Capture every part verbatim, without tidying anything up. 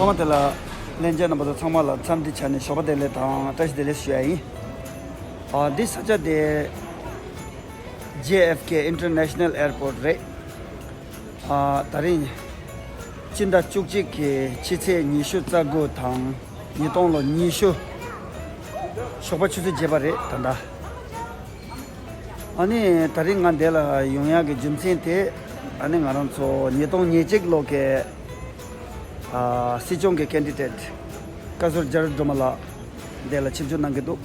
ཚང་མ་དེ་ལ་ལྷན་རྒྱས་རྣམ་པ་ཚོ་ཚང་མ་ལ་འཚམས་འདྲི་བྱས་ནས་ཞོགས་པ་བདེ་ལེགས་དང་བཀྲ་ཤིས་བདེ་ལེགས་ཞུ་ཡ་ཡིན། ཨ། འདི་ས་ཆ་དེ་ཇེ་ཨེཕ་ཀེ་International Airport་རེད། ཨ། ད་རིང་སྤྱི་ཟླ་བཅུ་གཅིག་གི་ཕྱི་ཚེས་ཉི་ཤུ་རྩ་དགུ་དང་ཉིས་སྟོང་ལོ་ཉི་ཤུ་ཞོགས་པ་ཆུ་ཚོད་བརྒྱད་པ་རེད་ད་ལྟ། ཨ་ནི་ད་རིང་ང་འདི་ལ་ཡོང་ཡག་གི་རྒྱུ་མཚན་དེ། ཨ་ནི་ང་རང་ཚོ་ཉིས་སྟོང་ཉེར་གཅིག་ལོ་གི་ཨ། སྲིད་སྐྱོང་གི་ཀེན་ཌི་ཌེ་ཊི་བཀའ་ཟུར་ཇ་རོཌ་སྒྲོལ་མ་ལགས་འདི་ལ་ཆིབས་བསྒྱུར་གནང་གི་འདུག་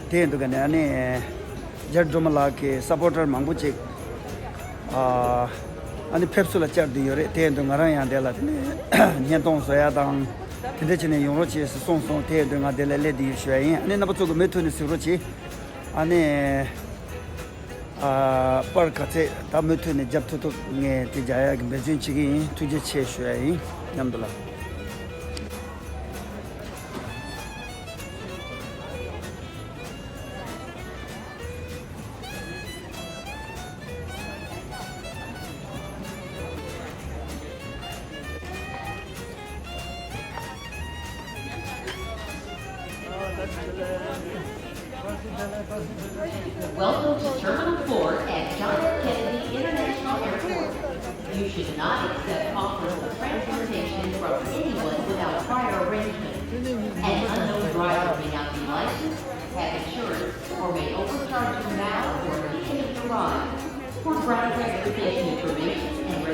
དེ་ཡིན་དུས་ཀ་ནས་ཨ་ནི་ཇ་རོཌ་སྒྲོལ་མ་ལགས་ཀྱི་སཔོར་ཊར་མང་པོ་ཅིག་ཨ། ཨ་ནི་ཕེབས་བསུ་ལ་བཅར་བསྡད་ཡོད་རེད། དེ་ཡིན་དུས་ང་རང་ཡང་འདི་ལ་དེ་ནས་བརྙན་ཐུང་བཟོ་ཡ་དང་དེ་འདྲ་བྱས་ནས་ཡོང་རོགས་བྱེད་ཟེར་གསུངས་སོང་། དེ་ཡིན་དུས་ང་འདི་ལ་སླེབས་བསྡད་ཡོད་ཞུ་ཡ་ཡིན། ཨ་ནི་རྣམ་པ་ཚོ་གི་མུ་མཐུད་ནས་གཟིགས་རོགས་གྱིས། ཨ་ནི། ཨ། པར་ག་ཚད་ད་མུ་མཐུད་ནས་རྒྱབ་ཐུབ་ཐུབ་ངས་དེ་རྒྱག་ཡག་གི་འབད་བརྩོན་བྱེད་ཀྱི་ཡིན། ཐུགས་རྗེ་ཆེ་ཞུ་ཡ་ཡིན་མཉམ་དུ་ལ། Welcome to Terminal four at John F. Kennedy International Airport. You should not accept offers of transportation from anyone without prior arrangement. An unknown driver may not be licensed, have insurance, or may overcharge you now or immediately arrive. For ground transportation information and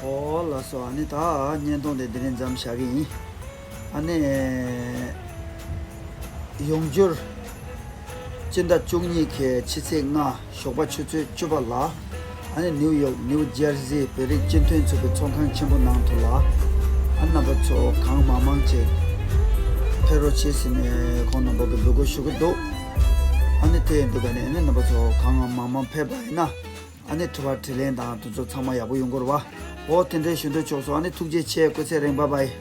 ཨོ་ལགས་སོ། ཨ་ནི་ད་བརྙན་ཐུང་དེ་འདི་ནས་མཚམས་བཞག་གི་ཡིན། ཨ་ནི་ཡོང་འབྱོར་སྤྱི་ཟླ་བཅུ་གཉིས་ཀྱི་ཕྱི་ཚེས་ལྔ་ཞོགས་པ་ཆུ་ཚོད་བཅུ་པ་ལ། ཨ་ནི་ནིའུ་ཡོག་ནིའུ་ཇར་སི་བོད་རིགས་སྤྱི་མཐུན་ཚོགས་པའི་ཚོགས་ཁང་ཆེན་པོ་ནང་དུ་ལ། ཨ་རྣམ་པ་ཚོ་གང་མང་མང་ཅིག་ཕེབས་རོགས་བྱེད་ཟེར་ནས་ཁོང་རྣམ་པ་གིས་འབོད་སྐུལ་ཞུ་གི་འདུག་ཨ་ནི་དེ་ཡིན་དུས་ཀ་ནས་ཨ་ནི་རྣམ་པ་ཚོ་གང་མང་མང་ཕེབས་པ་ཡིན་ན། ཨ་ནི་དྲི་བ་དྲིས་ལན་དང་དེ་ཚོ་ཚང་མ་ཡག་པོ་ཡོང་གི་རེད་བ། འོ་དེ་འདྲའི་ཞུ་འདོད་ཆོག་སོང་། ཨ་ནི་ཐུགས་རྗེ་ཆེ། སྐུ་ཚེ་རིང་། བཱའི་བཱའི།